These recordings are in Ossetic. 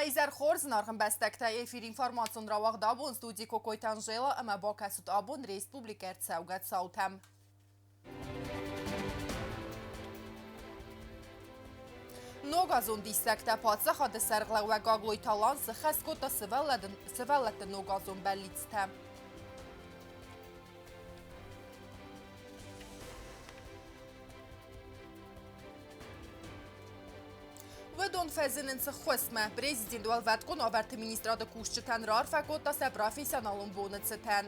Уӕ изӕр хорз, зынаргъ ӕмбӕстӕгтӕ! Эфир информацион рауагъд абон студийы Кокойты Анжела ӕмӕ бакӕсут абон республикӕ ӕрцӕугӕ цаутӕм. Ногазон диссӕгтӕ паддзахады сӕргълӕууӕг Гаглойты Алан сыххӕст кодта сывӕллӕтты ногазон бӕллицтӕ. Уыдон фӕзынынц ӕххуысмӕ. Президент Уӕлвӕткон уавӕрты министрады кусджытӕн раарфӕ кодта сӕ профессионалон боны цытӕн.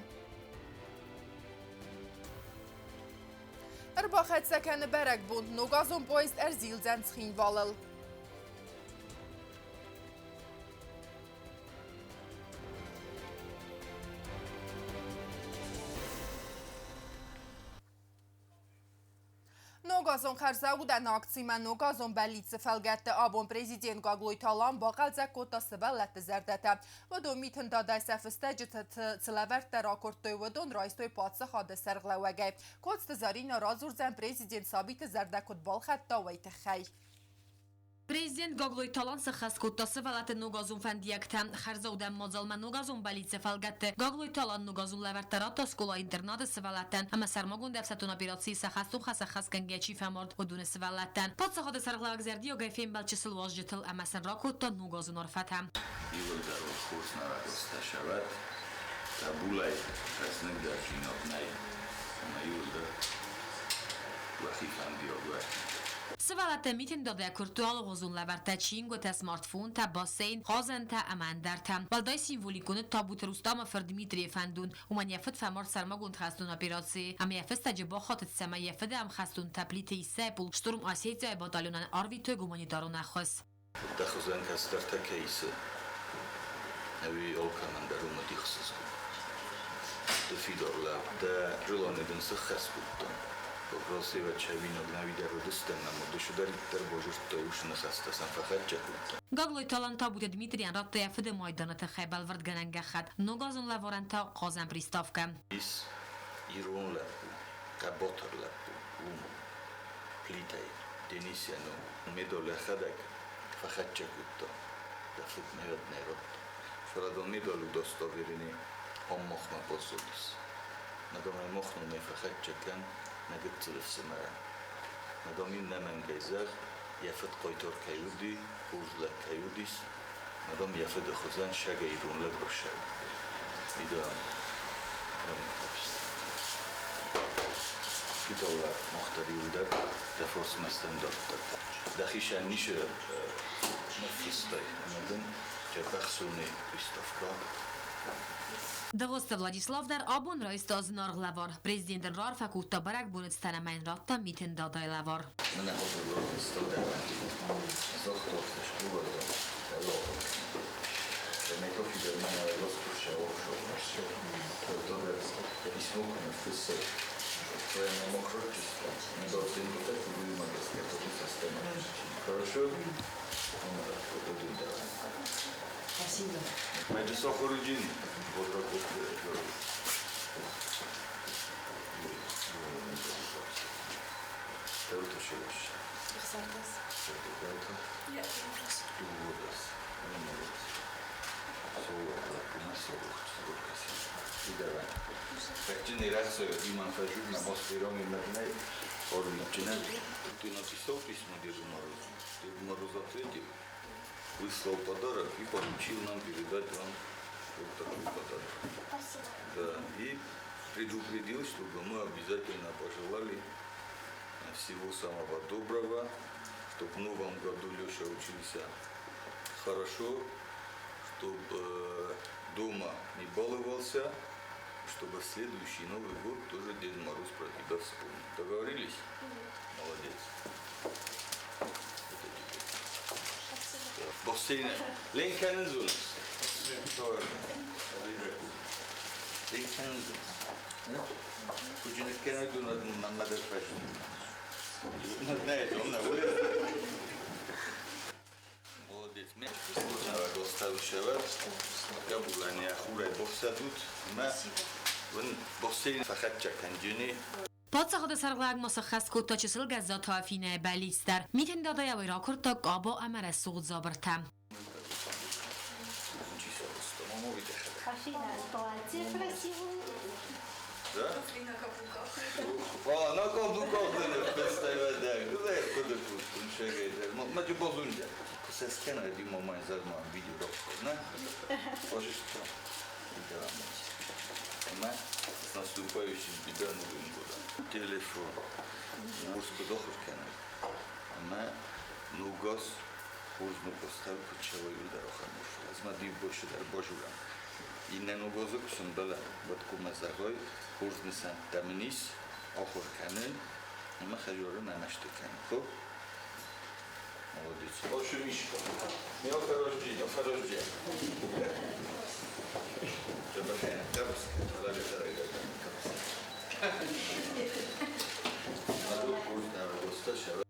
Ӕрбахӕццӕ кӕны бӕрӕгбон. Ногазон поезд ӕрзилдзӕн Цхинвалыл. Ногазон хӕрзаудӕн акцимӕ Ногазон бӕллиццы фӕлгӕтты абон президент Гаглойты Алан бахъӕлдзӕг кодта сывӕллӕтты зӕрдӕтӕ. Уыдон Митын Дадайы сӕ фыстӕджыты цы лӕвӕрттӕ ракуырдтой, уыдон райстой паддзахады сӕргълӕууӕгӕй. Коцты Заринӕ радзурдзӕн президент сабиты зӕрдӕ куыд балхӕдта, уый тыххӕй. Президент Гаглойты Алан сӕххӕст кодта сывӕллӕтты ногазон фӕндиӕгтӕ. Хӕрзаудӕн мадзалмӕ ногазон бӕллиццы фӕлгӕтты Гаглойты Алан ногазон лӕвӕрттӕ радта скъола-интернаты сывӕллӕттӕн ӕмӕ сӕрмагонд ӕфсӕддон операцийы сӕ хӕстон хӕс ӕххӕстгӕнгӕ чи фӕмард, уыдоны сывӕллӕттӕн. Паддзахады сӕргълӕууӕг зӕрдиагӕй фембӕлд чысыл уазджытыл ӕмӕ сын ракодта ногазон арфӕтӕ. Иууылдӕр уыл хорз нӕ рагоста сӕвӕт, табулӕй хӕзныгдӕр зинаг нӕй, ӕмӕ иууылдӕр уӕхи фӕндиаг уӕд. Сывӕллӕттӕ митингадӕ куырдтой алыгъуызон лӕвӕрттӕ чингуытӕ, смартфонтӕ, бассейн, хъазӕнтӕ ӕмӕ ӕндӕртӕ. Уӕлдай символикон уыд Табуты Рустамы фырт Дмитрийы фӕндон. Уымӕн йӕ фыд фӕмард сӕрмагонд хӕстон операцийы ӕмӕ йӕ фыстӕджы бахатыд, цӕмӕй йӕ фыды ӕмхӕстонтӕ Плиты Иссӕйы полк Штурм Осетия-йы батальонӕн арвитой гуманитарон ӕххуыс. Дӕ хузӕн кӕстӕртӕ ке исы, ӕви алкӕмӕн дӕр уымӕ ӕхсызгон? Ды фидар лӕг дӕ, желание дын сыххӕст кодтон. Вопросева чӕуинаг нӕуидӕр уыдыстӕм ӕмӕ ды цыдӕриддӕр базыдтай, уыцы ныхӕстӕ сӕм фӕхӕццӕ кодтам. Гаглойты Алан Табуты Дмитрийӕн радта йӕ фыды майданы тыххӕй бӕлвырдгӕнӕн гӕххӕтт, ногазон лӕварӕн та хъазӕн приставкӕ. Ис ирон лӕппу, хъӕбатыр лӕппу, уым Плитӕй Денисӕн у медаль ӕхӕдӕг фӕхӕццӕ кодта, дӕ фыд нӕ нӕ радта. Фӕлӕ дын медаль удостоверение аммахмӕ баззадис. Мадам ӕй мах номӕй фӕхӕццӕ кӕн нӕ гыццыл ӕфсымӕрӕн. Мадам ин нӕмӕнгӕй зӕгъ, йӕ фыд хъайтар кӕй уыди, хорз лӕг кӕй уыдис, мадам йӕ фыды хуызӕн сӕгӕй ирон лӕг росӕг. Видам, Фидауӕг мах дӕр иуылдӕр дӕ фосмӕ стандартты. Дӕхицӕн ницы ныффыстай ӕмӕ дын Джӕбӕхсоны выставка. Дыгъуызты Владислав дӕр абон райста зынаргъ лӕвар. Президент ын раарфӕ кодта бӕрӕгбоны цытӕн ӕмӕ йын радта Митын Дадайы лӕвар. Мӕнӕ Хорошо? Спасибо. Меджисохоруджин. Вот так вот. Ты написал письмо Деду Морозу? Дед Мороз ответил, выслал подарок и поручил нам передать вам вот такой подарок. Спасибо. Да, и предупредил, чтобы мы обязательно пожелали всего самого доброго, чтобы в новом году Леша учился хорошо, чтобы дома не баловался, чтобы в следующий Новый год тоже Дед Мороз про тебя вспомнил. Договорились? Молодец. Это тебе. Спасибо. Ленканзун. Ленканзун. Молодец. Паддзахады сӕргълӕууӕг ма сӕххӕст кодта чысыл Гӕззаты Афинӕйы бӕллиц дӕр. Митын Дадайӕ ракуырдта къаба ӕмӕ рӕсугъд дзабыртӕ. Помоги дӕхӕдӕг. Афина, платье красивое. Да? А, на каблуках представляю, С наступающим тебя Новым годом. Телефон. Мурско дохор кенай. Ама нугас хурз нугастар кучаваюл дар охар мушул. Аз ма див боше дар божурам. Инне нугазы кусундала бат кумазагой хурз нисан дамнис ахор кенай. Ама хажоры нанашты кенай. Хоб? Молодец. Ošu Miško. Mi oferoždži, oferoždži.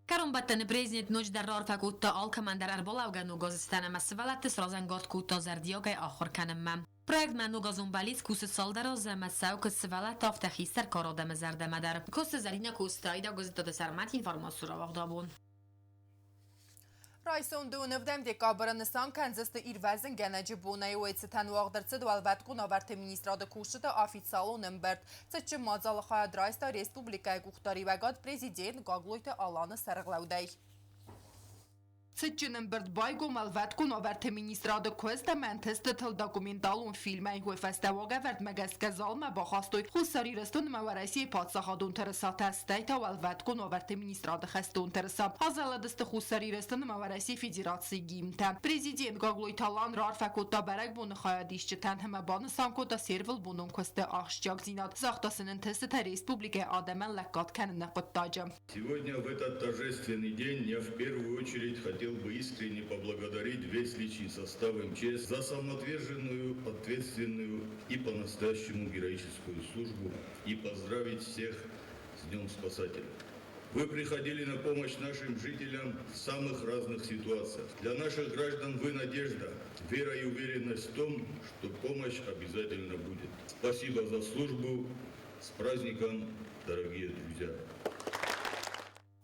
Кӕронбӕттӕны президент ноджыдӕр раарфӕ кодта алкӕмӕн дӕр ӕрбалӕугӕ ногазы цытӕн ӕмӕ сывӕллӕтты сразӕнгард кодта зӕрдиагӕй ахуыр кӕнынмӕ. Проектмӕ Ногазон бӕллиц кусы цалдӕр азы ӕмӕ цӕуы куыд сывӕллӕтты, афтӕ хистӕр кары адӕмы зӕрдӕмӕ дӕр. Коцты Зӕринӕ, Коцты Аидӕ, Гуызыдтаты Сӕрмӕт, информацион рауагъд абон. Райсом 29 декабры нысан кӕндзысты ирвӕзынгӕнӕджы бонӕй. Уый цытӕн уагъд ӕрцыд Уӕлвӕткон уавӕрты министрады кусджыты официалон ӕмбырд. Цытджын мадзалы хайад райста республикӕйы къухдариуӕгад президент Гаглойты Аланы сӕргълӕудӕй. Цытджын ӕмбырд байгом Уӕлвӕткон уавӕрты министрады куыст ӕмӕ ӕнтыстытыл документалон фильмӕй. Уый фӕстӕ уагӕвӕрдмӕ гӕсгӕ залмӕ бахастой Хуссар Ирыстон ӕмӕ Уӕрӕсейы паддзахадон тырысатӕ, стӕй та Уӕлвӕткон уавӕрты министрады хӕстон тырыса. Азӕлыдысты Хуссар Ирыстон ӕмӕ Уӕрӕсейы Федерацийы гимнтӕ. Президент Гаглойты Алан раарфӕ кодта бӕрӕгбоны хайадисджытӕн ӕмӕ банысан кодта се рвылбонон куысты ахсджиагдзинад. Загъта сын ӕнтыстытӕ республикӕйы адӕмӕн лӕггад кӕныны хъуыддаджы. Сегодня, в этот торжественный день, я в первую очередь хотел бы искренне поблагодарить весь личный состав МЧС за самоотверженную, ответственную и по-настоящему героическую службу и поздравить всех с Днем Спасателя. Вы приходили на помощь нашим жителям в самых разных ситуациях. Для наших граждан вы надежда, вера и уверенность в том, что помощь обязательно будет. Спасибо за службу. С праздником, дорогие друзья!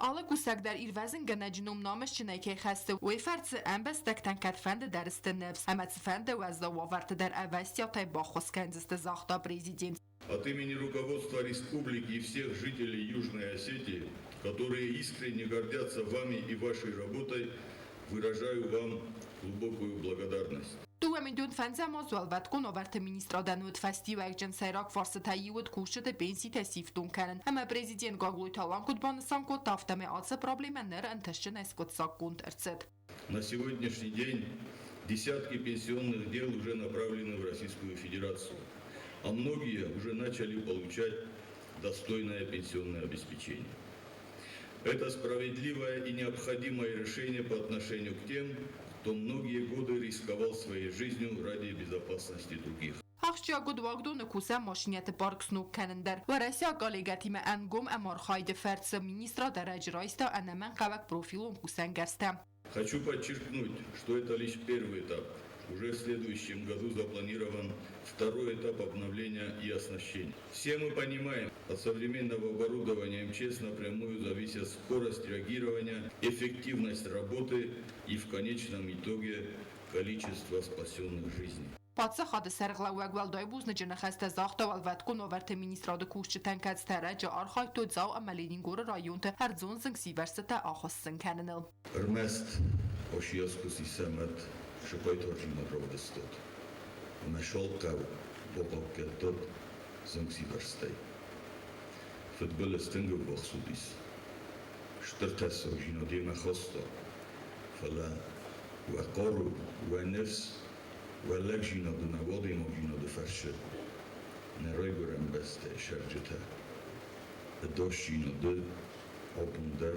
Алы кусӕг дӕр ирвӕзынгӕнӕджы ном намысджынӕй кӕй хӕссы, уый фӕрцы ӕмбӕстӕгтӕн кӕдфӕнды дӕр сты ныфс ӕмӕ цыфӕнды уӕззау уавӕрты дӕр ӕвӕстиатӕй баххуыс кӕндзысты, загъта президент. От имени руководства республики и всех жителей Южной Осетии, которые искренне гордятся вами и вашей работой, выражаю вам глубокую благодарность. 2005 аз Уӕлвӕткон уавӕрты министрадӕн уыд фӕстиуӕгджын, сӕйраг фарстытӕй иу уыд кусджыты пенситӕ сифтонг кӕнын. Ӕмӕ президент Гаглойты Алан куыд банысан кодта, афтӕмӕй ацы проблемӕ ныр ӕнтыстджынӕй скъуыддзаггонд ӕрцыд. На сегодняшний день десятки пенсионных дел уже направлены в Российскую Федерацию, а многие уже начали получать достойное пенсионное обеспечение. Это справедливое и необходимое решение по отношению к тем, кто многие годы рисковал своей жизнью ради безопасности других. Ахсджиаг уыд уагдоны кусӕн машинӕты парк сног кӕнын дӕр. Уӕрӕсейаг коллегӕтимӕ ӕнгом ӕмархайды фӕрцы министрад ӕрӕджы райста ӕнӕмӕнгхъӕуӕг профилон кусӕнгӕрзтӕ. Хочу подчеркнуть, что это лишь первый этап. Уже в следующем году запланирован второй этап обновления и оснащения. Все мы понимаем, от современного оборудования МЧС напрямую зависит скорость реагирования, эффективность работы и в конечном итоге количество спасенных жизней. Паддзахады сӕргълӕууӕг уӕлдай бузныджы ныхӕстӕ загъта Уӕлвӕткон уавӕрты министрады кусджытӕн, кӕцытӕ ӕрӕджы архайдтой Дзау ӕмӕ Ленингоры районты ӕрдзон зынгсивӕрзтытӕ ахуыссын кӕныныл. Ӕрмӕст Ошиаскуси сӕмӕт сыхъайтарджинад равдыстат ӕмӕ Салхъӕу бахъахъхъӕдтат зынгсивӕрзтӕй. Фыдбылыз тынг ӕввахс уыдис. Стыр тӕссагдзинад йемӕ хаста, фӕлӕ уӕ хъару, уӕ ныфс, уӕ лӕгдзинад ӕмӕ уадӕймагдзинады фӕрцы нӕ райгуырӕн бӕстӕйы цӕрджытӕ ӕдасдзинады абон дӕр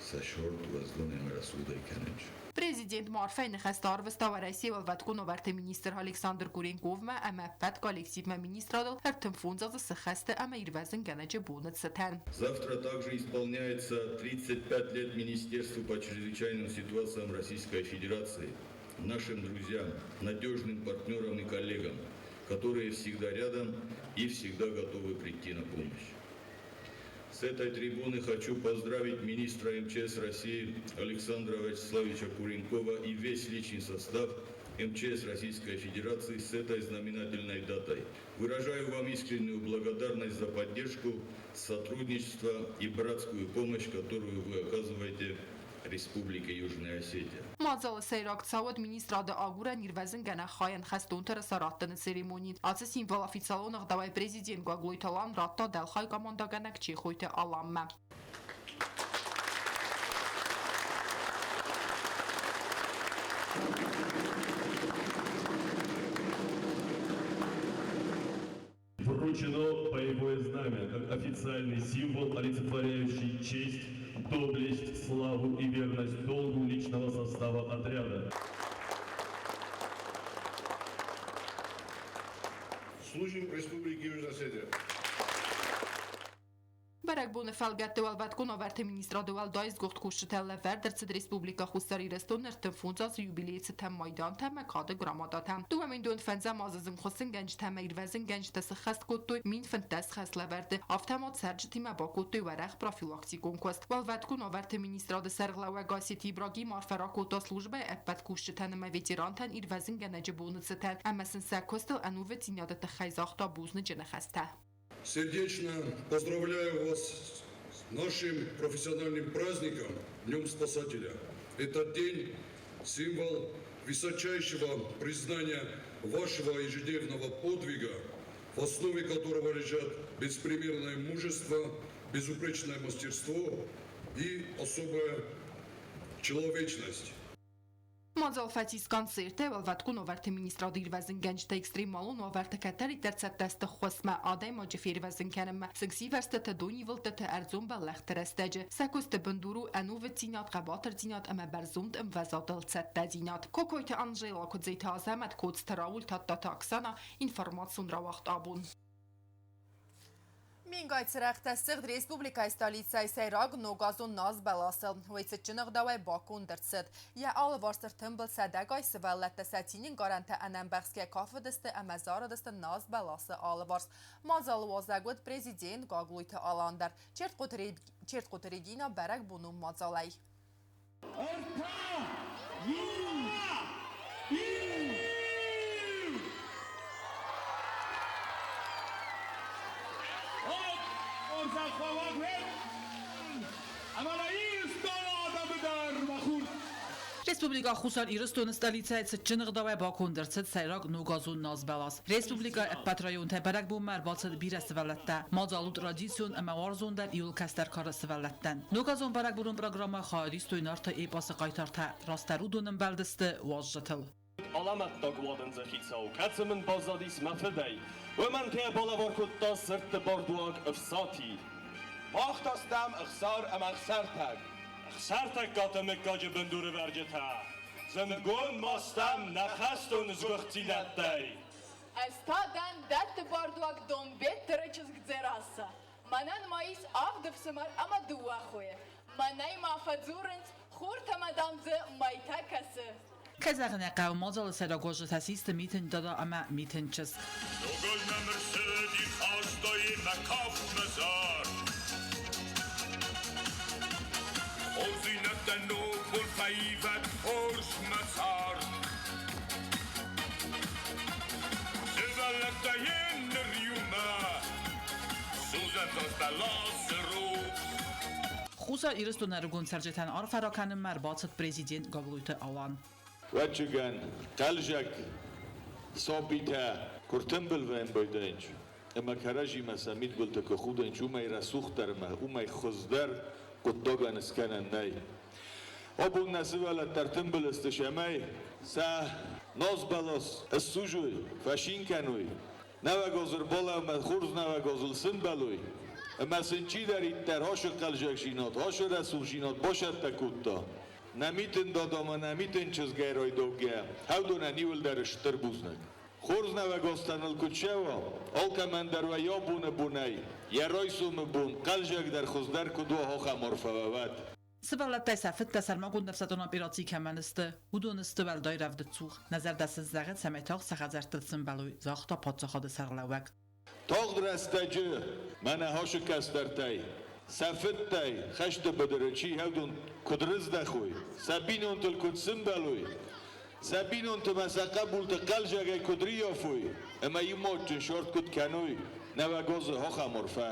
сӕ цард уӕздан ӕмӕ рӕсугъдӕй кӕнынц. Президент ма арфӕйы ныхӕстӕ арвыста Уӕрӕсейы Уӕлвӕткон уавӕрты министр Александр Куренковмӕ ӕмӕ ӕппӕт коллективмӕ министрадыл 35 азы сыххӕсты ӕмӕ ирвӕзынгӕнӕджы боны цытӕн. Завтра также исполняется 35 лет Министерству по чрезвычайным ситуациям Российской Федерации, нашим друзьям, надежным партнерам и коллегам, которые всегда рядом и всегда готовы прийти на помощь. С этой трибуны хочу поздравить министра МЧС России Александра Вячеславовича Куренкова и весь личный состав МЧС Российской Федерации с этой знаменательной датой. Выражаю вам искреннюю благодарность за поддержку, сотрудничество и братскую помощь, которую вы оказываете Республике Южная Осетия. Мадзалы сӕйраг цау уыд министрады агурӕн-ирвӕзынгӕнӕг хайӕн хӕстон тырыса раттыны церемони. Ацы символ официалон ӕгъдауӕй президент Гаглойты Алан радта дӕлхай командӕгӕнӕг Чехойты Аланмӕ. Вручено боевое знамя как официальный символ, олицетворяющий честь, доблесть, славу и верность долгу личного состава отряда. Служим Республике Южная Осетия. Бӕрӕгбоны фӕлгӕтты Уӕлвӕткон уавӕрты министрады уӕлдай сгуыхт кусджытӕ лӕвӕрд ӕрцыд Республикӕ Хуссар Ирыстоны 35 азы юбилейы цытӕн майдантӕ ӕмӕ кады грамотатӕ. 2005 азы зынгхуыссынгӕнджытӕ ӕмӕ ирвӕзынгӕнджытӕ сыххӕст кодтой 1015 хӕслӕвӕрды, афтӕ ма цӕрджытимӕ бакодтой уӕрӕх профилактикон куыст. Уӕлвӕткон уавӕрты министрады сӕргълӕууӕг Гасситы Ибрагим арфӕ ракодта службӕйы ӕппӕт кусджытӕн ӕмӕ ветерантӕн ирвӕзынгӕнӕджы боны цытӕн ӕмӕ сын сӕ куыстыл ӕнувыддзинады тыххӕй загъта бузныджы ныхӕстӕ. Сердечно поздравляю вас с нашим профессиональным праздником, Днем Спасателя. Этот день – символ высочайшего признания вашего ежедневного подвига, в основе которого лежат беспримерное мужество, безупречное мастерство и особая человечность. Мадзал фӕцис концертӕй Уӕлвӕткон уавӕрты министрады ирвӕзынгӕнджытӕ экстремалон уавӕрты кӕддӕриддӕр цӕттӕ сты ххуысмӕ, адӕймаджы фервӕзын кӕнынмӕ, зынгсивӕрзтыты, донивылдтыты, ӕрдзон бӕллӕхты рӕстӕджы. Сӕ куысты бындур у ӕнувыддзинад, хъӕбатырдзинад ӕмӕ бӕрзонд ӕмвӕзадыл цӕттӕдзинад. Кокойты Анжела, Куыдзеты Азӕмӕт, Коцты Рауль, Тадтаты Оксана, информацион рауагъд Абон. Мингай цырӕгътӕ сыгъд республикӕйы столицӕйы сӕйраг ногазон наз бӕласыл. Уый цытджын ӕгъдауӕй баконд ӕрцыд. Йӕ алыварс ӕртымбыл сӕдӕгай сывӕллӕттӕ сӕ цины ӕнкъарӕнтӕ ӕнӕмбӕхсгӕ кафыдысты ӕмӕ зарыдысты наз бӕласы алыварс. Мадзалы уазӕг уыд президент Гаглойты Алан дӕр. Чертхъоты Регина бӕрӕгбонон мадзалӕй. Ӕртӕ, иу, иу! Хорзӕхуӕвӕг уӕд ӕмӕ нӕ Ирыстоны адӕмы дӕр, мӕ хур! Республикӕ Хуссар Ирыстоны столицӕйы цытджын ӕгъдауӕй баконд ӕрцыд сӕйраг ногазон назбӕлас. Республикӕйы ӕппӕт районтӕй бӕрӕгбонмӕ ӕрбацыд бирӕ сывӕллӕттӕ. Мадзал уыд традицион ӕмӕ уарзондӕр иууыл кӕстӕр кары сывӕллӕттӕн. Ногазон бӕрӕгбонон программӕйы хайад истой Нарты эпосы хъайтартӕ, растдӕр уыдон ӕмбӕлдысты уазджытыл. Алӕмӕттаг уадындзы хицау, кӕцы мын баззадис мӕ фыдӕй, уымӕн кӕй балӕвар кодта сырдты бардуаг Ӕфсати. Мах та стӕм Ӕхсар ӕмӕ Ӕхсӕртӕг. Ӕхсӕртӕггаты мыггаджы бындурывӕрджытӕ, зындгонд ма стӕм нӕ хӕстон сгуыхтдзинӕдтӕй. Ӕз та дӕн дӕтты бардуаг Донбеттыры чызг Дзерассӕ. Мӕнӕн ма ис авд ӕфсымӕр ӕмӕ дыууӕ хойы. Мӕнӕй ма фӕдзурынц, хуртӕ мӕ, дам, дзы мӕйтӕ кӕсы. Кӕй зӕгъын ӕй хъӕуы, мадзалы сӕйраг уазджытӕ систы Митын Дада ӕмӕ Митын чызг. Ногаз нӕм ӕрцыди хъазтӕй мӕ кафтмӕ зард. Хорздзинӕдтӕ ногбон фӕивӕд хорз мӕ цард. Сывӕллӕттӕ йе ныр иумӕ судзӕм бӕласы рухс. Хуссар Ирыстоны ӕрыгон цӕрджытӕн арфӕ ракӕнынмӕ ӕрбацыд президент Гаглойты Алан. Ӕвӕццӕгӕн, хъӕлдзӕг сабитӕ куы ртымбыл вӕййынц байдайынц ӕмӕ кӕрӕдзимӕ сӕ мидбылты куы худынц, уымӕй рӕсугъддӕр ӕмӕ уымӕй хуыздӕр хъуыддагӕн скӕнӕн нӕй. Абон нӕ сывӕллӕттӕ ӕртымбыл сты, цӕмӕй сӕ назбӕлас ссудзой, фӕцин кӕной, Нӕуӕг аз ӕрбалӕумӕ хорз нӕуӕг азыл сӕмбӕлой, ӕмӕ сын чидӕриддӕр ацы хъӕлдзӕгдзинад, ацы рӕсугъддзинад бацӕттӕ кодта, нӕ Митын дада ӕмӕ нӕ Митын чызгӕй райдаугӕ, уыдонӕн иуылдӕр стыр бузныг. Хорз нӕуӕг азтӕ ныл куыд цӕуа, алкӕмӕн дӕр уӕ йӕ абоны бонӕй, йӕ райсомы бон хъӕлдзӕгдӕр хуыздӕр куыд уа, ахӕм арфӕ уӕ уӕд. Сывӕллӕттӕй сӕ фыдтӕ сӕрмагонд ӕфсӕддон операцийы кӕмӕн сты, уыдон сты уӕлдай рӕвдыдцух. Нӕ зӕрдӕ сын зӕгъы, цӕмӕй тагъд сӕ хӕдзӕрттыл сӕмбӕлой, загъта паддзахады сӕргълӕууӕг. Тагъд рӕстӕджы мӕнӕ ацы кӕстӕртӕй, сӕ фыдтӕй хӕсты быдыры чи уыдон куыд рыздӕхой, сӕ бинонтыл куыд сӕмбӕлой, Сӕ бинонтӕ ма сӕ хъӕбулты хъӕлдзӕгӕй куыд риййафой ӕмӕ иумӕ адджын сорт куыд кӕной, Нӕуӕг азы ахӕм арфӕ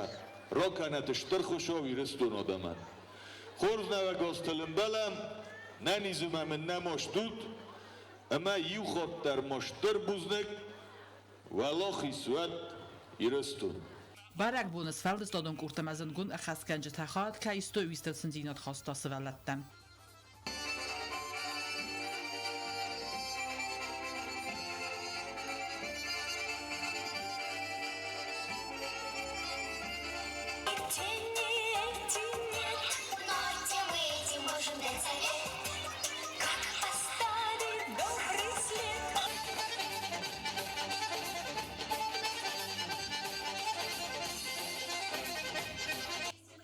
ракӕнӕд Стыр Хуыцау Ирыстоны адӕмӕн. Хорз нӕуӕг азтыл ӕмбӕлӕм, нӕ низы мын нӕма стут, ӕмӕ иу хатт дӕр ма стыр бузныг, уӕлахиз уӕд Ирыстон! Бӕрӕгбоны сфӕлдыстадон къордтӕм зындгонд ӕххӕстгӕнджытӕ хайад кӕй истой, уый стыр циндзинад хаста сывӕллӕттӕн.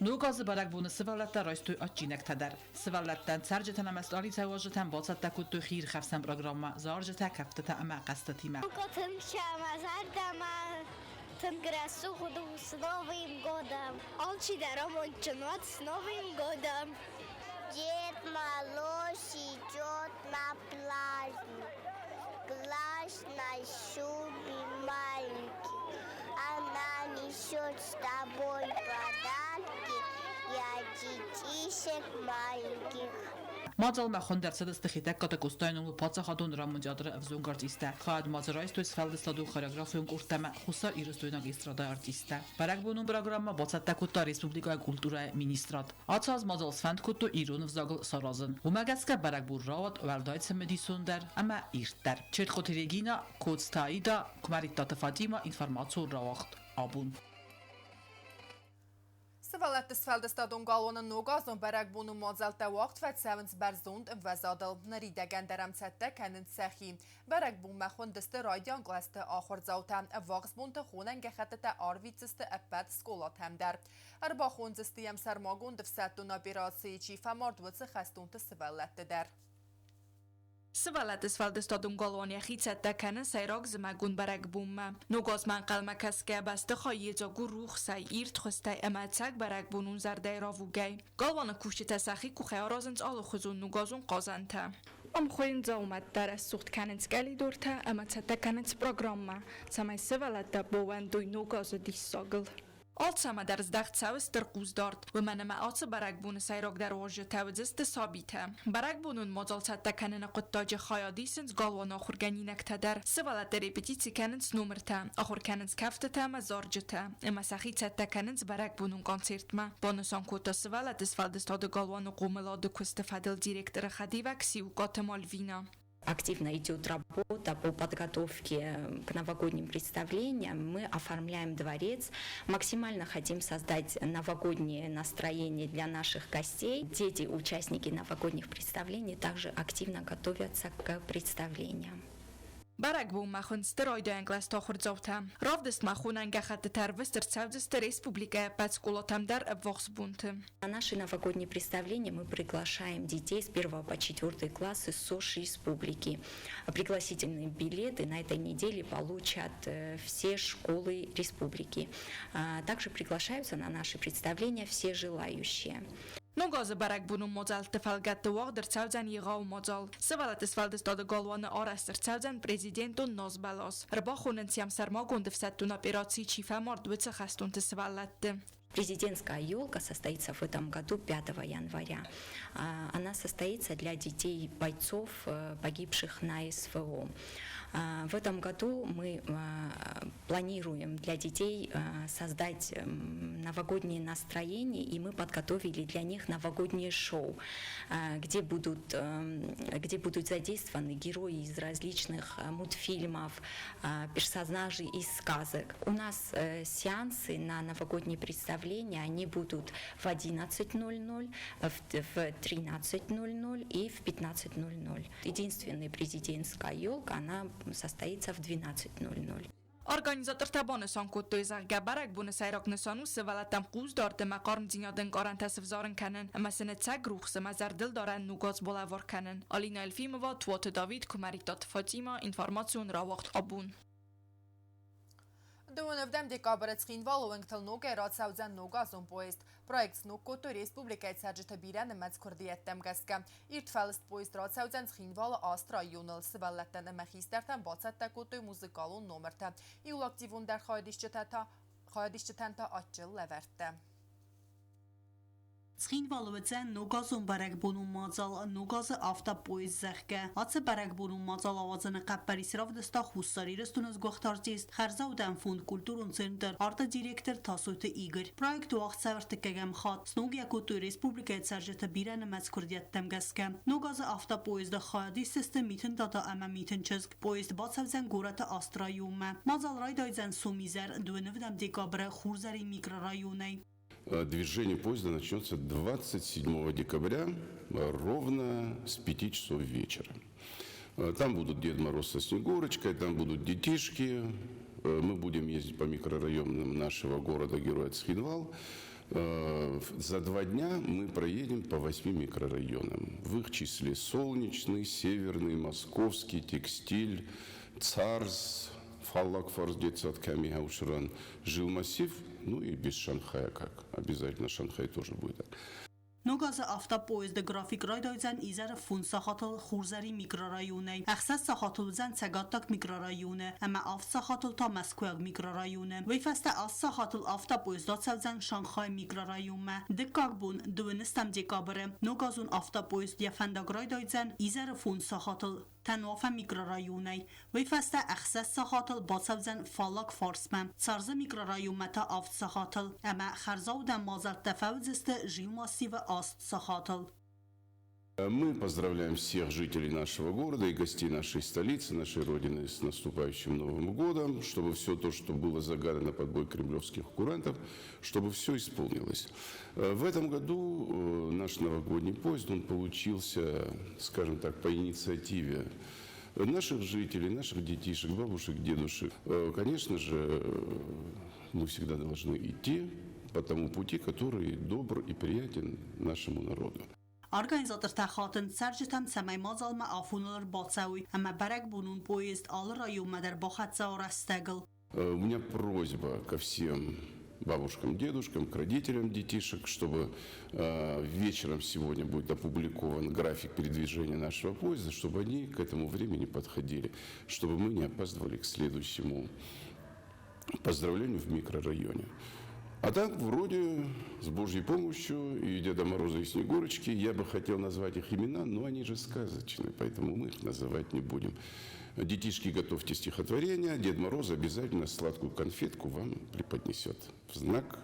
Ног азы бӕрӕгбоны сывӕллӕттӕ райстой адджинӕгтӕ дӕр. Сывӕллӕттӕн, цӕрджытӕн ӕмӕ стъалицӕй уазджытӕн бацӕттӕ кодтой хиирхӕфсӕн программӕ зарджытӕ, кӕфтытӕ ӕмӕ хъӕзтытимӕ. Тынг зӕрдӕмӕ тынг рӕсугъд у. С Новым годом! Алчидӕр амондджын уӕд с Новым годом! Дед Мороз идет на праздник, глаз на шубе маленький. Она несет с тобой подарки для детишек маленьких. Мадзалмӕ хуынд ӕрцыдысты Хетӕгкаты Къостайы номыл паддзахадон драмон театры ӕвзонг артисттӕ. Хайад ма дзы райстой сфӕлдыстадон хореографион къордтӕ ӕмӕ хуссарирыстойнаг эстрадӕйы артисттӕ. Бӕрӕгбонон программӕ бацӕттӕ кодта республикӕйы культурӕйы министрад. Ацы аз мадзал сфӕнд кодтой ирон ӕвзагыл саразын. Уымӕ гӕсгӕ бӕрӕгбон рауад уӕлдай цымыдисондӕр ӕмӕ ирддӕр. Чертхъоты Регина, Коцты Аида, Куымӕридтаты Фатимӕ информацион рауагъд абон. Сывӕллӕтты сфӕлдыстадон галуаны ногазон бӕрӕгбоны мадзӕлттӕ уагъд фӕцӕуынц бӕрзонд ӕмвӕзадыл. Ныридӕгӕн дӕр ӕм цӕттӕ кӕнынц сӕхи. Бӕрӕгбонмӕ хуындысты райдиан кълӕсты ахуырдзаутӕ. Ӕввахс бонты хонӕн гӕххӕттытӕ арвитдзысты ӕппӕт скъолатӕм дӕр. Ӕрбахондзысты йӕм сӕрмагонд ӕфсӕддон операцийы чи фӕмард, уыцы хӕстонты сывӕллӕтты дӕр. Сывӕллӕтты сфӕлдыстадон галуан йӕхи цӕттӕ кӕны сӕйраг зымӕгон бӕрӕгбонмӕ. Ног азмӕ ӕнхъӕлмӕ кӕсгӕ бӕстыхай йедзаг у рухсӕй, ирд хуызтӕй ӕмӕ ӕцӕг бӕрӕгбонон зӕрдӕйы рӕвугӕй. Галуаны кусджытӕ сӕхи къухӕй аразынц алыхуызон ногазон хъазӕнтӕ. Ам хуыйын дзаумӕттӕ рӕсугъд кӕнынц къӕлидортӕ ӕмӕ цӕттӕ кӕнынц программӕ, цӕмӕй сывӕллӕттӕ баууӕндой ног азы диссагыл. Алцӕмӕ дӕр здӕхт цӕуы стыр хъусдард, уымӕн ӕмӕ ацы бӕрӕгбоны сӕйрагдӕр уазджытӕ уыдзысты сабитӕ. Бӕрӕгбонон мадзал цӕттӕ кӕныны хъуыддаджы хайад исынц галуаны ахуыргӕнинӕгтӕ дӕр. Сывӕллӕттӕ репетици кӕнынц номыртӕ, ахуыр кӕнынц кӕфтытӕ ӕмӕ зарджытӕ, ӕмӕ сӕхи цӕттӕ кӕнынц бӕрӕгбонон концертмӕ, банысан кодта сывӕллӕтты сфӕлдыстады галуаны хъомылады куысты фӕдыл директоры хӕдивӕг Сиукъаты Мальвина. Активно идет работа по подготовке к новогодним представлениям. Мы оформляем дворец, максимально хотим создать новогоднее настроение для наших гостей. Дети, участники новогодних представлений, также активно готовятся к представлениям. Бӕрӕгбонмӕ хуынд райдайӕн кълӕсты ахуырдзаутӕ. Равдыстмӕ хонӕн гӕххӕттытӕ ӕрвыст ӕрцӕудзысты республикӕйы ӕппӕт скъолатӕм дӕр ӕввахс бонты. На наши новогодние представления мы приглашаем детей с 1 по 4 классы СОШ республики. Пригласительные билеты на этой неделе получат все школы республики. Также приглашаются на наши представления все желающие. Ног азы бӕрӕгбонон мадзӕлтты фӕлгӕтты уагъд ӕрцӕудзӕн егъау мадзал. Сывӕллӕтты сфӕлдыстады галуаны арӕзт ӕрцӕудзӕн президентон назбӕлас. Ӕрбахонынц йӕм сӕрмагонд ӕфсӕддон операцийы чи фӕмард, уыцы хӕстонты сывӕллӕтты. Президентская елка состоится в этом году 5 января. Она состоится для детей бойцов, погибших на СВО. В этом году мы планируем для детей создать новогоднее настроение, и мы подготовили для них новогоднее шоу, где будут задействованы герои из различных мультфильмов, персонажи из сказок. У нас сеансы на новогодние представления, они будут в 11:00, в 13:00 и в 15:00. Единственная президентская елка, она состоится в 12:00. Организатортӕ банысан кодтой, зӕгъгӕ, бӕрӕгбоны сӕйраг нысан у сывӕллӕттӕм хъусдард ӕмӕ хъармдзинады ӕнкъарӕнтӕ сывзарын кӕнын ӕмӕ сын ӕцӕг рухс ӕмӕ зӕрдылдарӕн ногаз балӕвар кӕнын. Алина Елфимова, Туаты Давид, Куымӕридтаты Фатима, информацион рауагъд абон. 29 декабры Цхинвалы уынгтыл ногӕй рацӕудзӕн ногазон поезд. Проект сног кодтой республикӕйы цӕрджыты бирӕнымӕц куырдиӕттӕм гӕсгӕ. Ирд фӕлыст поезд рацӕудзӕн Цхинвалы аст районыл. Сывӕллӕттӕн ӕмӕ хистӕртӕн бацӕттӕ кодтой музыкалон номыртӕ. Иууыл активондӕр хайадисджытӕ та хайадисджытӕн та адджын лӕвӕрттӕ. Цхинвалы уыдзӕн ногазон бӕрӕгбонон мадзал Ногазы автопоезд, зӕгъгӕ. Ацы бӕрӕгбонон мадзал ауадзыны хъӕппӕрис равдыста Хуссар Ирыстоны сгуыхт артист, хӕрзаудӕн фонд Культурон центр арты директор Тасойты Игорь. Проект уагъд цӕуы ӕртыккӕгӕм хатт. Сног йӕ кодтой республикӕйы цӕрджыты бирӕнымӕц куырдиӕттӕм гӕсгӕ. Ногазы автопоезды хайадисты Митын Дада ӕмӕ Митын чызг. Поезд бацӕудзӕн горӕты аст районмӕ. Мадзал райдайдзӕн сомизӕр, 29 декабры Хурзӕрин микрорайонӕй. Движение поезда начнется 27 декабря ровно с 5 часов вечера. Там будут Дед Мороз со Снегурочкой, там будут детишки. Мы будем ездить по микрорайонам нашего города-героя Цхинвал. За 2 дня мы проедем по восьми микрорайонам. В их числе Солнечный, Северный, Московский, Текстиль, ЦАРС, Фаллаг фарс, детсад кӕми Хаушран, Жилмассив, ну и без Шанхая как. Обязательно Шанхай тоже будет. Ногазы автопоезды график райдайдзӕн изӕры 5 сахатыл Хурзӕрин микрорайонӕй. 6 сахатыл уыдзӕн Цӕгаттаг микрорайоны ӕмӕ 7 сахатыл та Мӕскуыйаг микрорайоны. Уый фӕстӕ 8 сахатыл автопоезд ацӕудзӕн Шанхай микрорайонмӕ. Дыккаг бон, 29 декабры, ногазон автопоезд йӕ фӕндаг райдайдзӕн изӕры 5 сахатыл Тӕнуафӕн микрорайонӕй. Уый фӕстӕ 6 сахатыл бацӕудзӕн Фаллаг фарсмӕ, Царзы микрорайонмӕ та 7 сахатыл ӕмӕ хӕрзаудӕн мадзӕлттӕ фӕуыдзысты Жилмассивы 8 сахатыл. Мы поздравляем всех жителей нашего города и гостей нашей столицы, нашей Родины с наступающим Новым годом, чтобы все то, что было загадано под бой кремлевских курантов, чтобы все исполнилось. В этом году наш новогодний поезд, он получился, скажем так, по инициативе наших жителей, наших детишек, бабушек, дедушек. Конечно же, мы всегда должны идти по тому пути, который добр и приятен нашему народу. Организатортӕ хатынц цӕрджытӕм, цӕмӕй мадзалмӕ афоныл ӕрбацӕуой ӕмӕ бӕрӕгбонон поезд алы районмӕ дӕр бахӕццӕ уа рӕстӕгыл. У меня просьба ко всем бабушкам, дедушкам, к родителям детишек, чтобы вечером сегодня будет опубликован график передвижения нашего поезда, чтобы они к этому времени подходили, чтобы мы не опаздывали к следующему поздравлению в микрорайоне. А так, вроде, с Божьей помощью и Деда Мороза, и Снегурочки, я бы хотел назвать их имена, но они же сказочные, поэтому мы их называть не будем. Детишки, готовьте стихотворение, Дед Мороз обязательно сладкую конфетку вам преподнесет в знак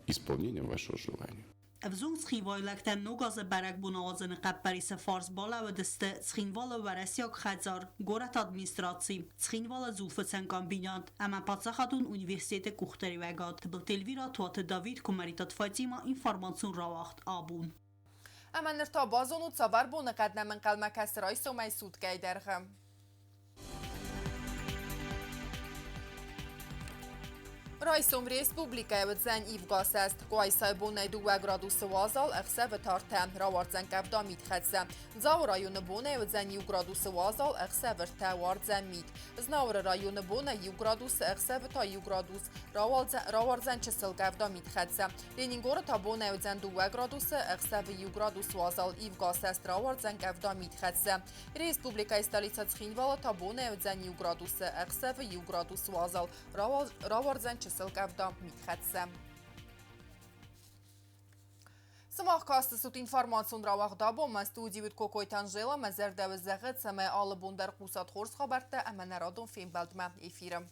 исполнения вашего желания. Ӕвзонг цхинвайлӕгтӕн Ногазы бӕрӕгбон ауадзыны хъӕппӕрисы фарс балӕууыдысты Цхинвалы Уӕрӕсейаг хӕдзар, горӕты администраци, Цхинвалы дзулфыцӕн комбинат ӕмӕ паддзахадон университеты къухдариуӕгад. Тыбылты Эльвира, Туаты Давид, Куымӕридтаты Фатима, информацион рауагъд Абон. Ӕмӕ ныр та базонут, цавӕр боныхъӕд нӕм ӕнхъӕлмӕ кӕсы райсомӕй суткӕйы дӕргъы. Райсом республикӕйы уыдзӕн ивгӕсӕст. Къуайсайы бонӕй 2 градусы уазал, ӕхсӕвы та 3, рауардзӕн къӕвда митхӕццӕ. Дзауы районы бонӕй уыдзӕн 1 градусы уазал, ӕхсӕвы 3, уардзӕн мит. Знауыры районы бонӕй 1 градусы, ӕхсӕвы та 1 градус, рауардзӕн чысыл къӕвда митхӕццӕ. Ленингоры та бонӕй уыдзӕн 2 градусы, ӕхсӕвы 1 градус уазал, ивгӕсӕст, рауардзӕн къӕвда митхӕццӕ. Республикӕйы столицӕ Цхинвалы та бонӕй уыдзӕн 1 градусы, ӕхсӕвы 1 градус уазал, рауардзӕн чысыл къӕвда митхӕццӕ. Сымах кастыстут информацион рауагъд Абон, мӕ студийы уыд Кокойты Анжела, мӕ зӕрдӕ уын зӕгъы, цӕмӕй алы бон дӕр хъусат хорз хабӕрттӕ ӕмӕ нӕ радон фембӕлдмӕ эфиры.